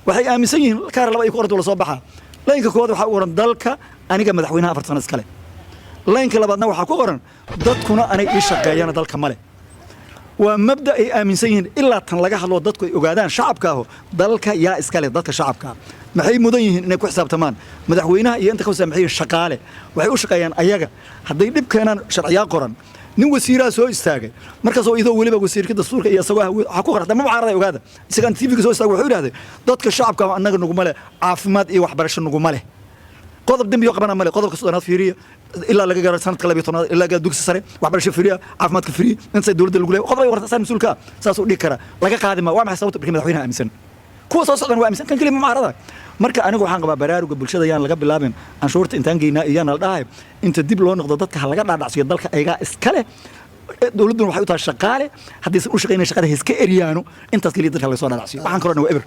Waxay aaminsan yihiin kaar laba ay ku qoranta la soo baxaa. Line-ka koowaad waxaa u qoran dalka aniga madaxweynaha 4 sano iskale. Line-ka labaadna waxaa ku qoran dadkuna anay ii shaqeeyana dalka male. Waa mabda ay aaminsan yihiin. Ilaa tan laga hadlo, dadku ay ogaadaan shacabka aho dalka yaa iskale, dadka shacabka ah maxay mudan yihiin inay ku xisaabtamaan madaxweynaha iyo inta ka hooseeya? Maxay yihiin? Shaqaale. Waxay u shaqeeyaan ayaga. Hadday dhib keenaan, sharciyaa qoran. Nin wasiiraha soo istaagay markaasoo idoo weliba wasiirka dastuurka iyo isagoo waxaa ku qoran ma mucaarada, ogaada, isagaan TV-ga soo istaagay, wuxuu yidhahday dadka shacabka ah annaga nuguma leh caafimaad iyo waxbarasho, nuguma leh. Qodob dembi oo qabana male. Qodobka 30aad fiiriya, ilaa laga gaaro sanadka 12aad, ilaa gaaro dugsi sare, waxbarasho free-ya, caafimaadka free, inta dowladda lagu leeyahay. Qodob ay warta saan mas'uulka ah saasuu dhigi karaa, laga qaadi ma. Waa maxay sababta? Markii madaxweynaha aaminsan, kuwa soo socdan waa aaminsan, kan keliya ma mucaarada. Marka anigu waxaan qabaa baraaruga bulshada yaan laga bilaabin canshuurta intaan geynaa iyaan la dhahay. Inta dib loo noqdo, dadka ha laga dhaadhacsiyo dalka ayagaa iskale, dowladduna waxay u tahay shaqaale. Haddaysan u shaqaynayn shaqada, ha iska eryaano. Intaas keliya dadka laga soo dhaadhacsiyo. Waxaan kaloo dhan waa eber.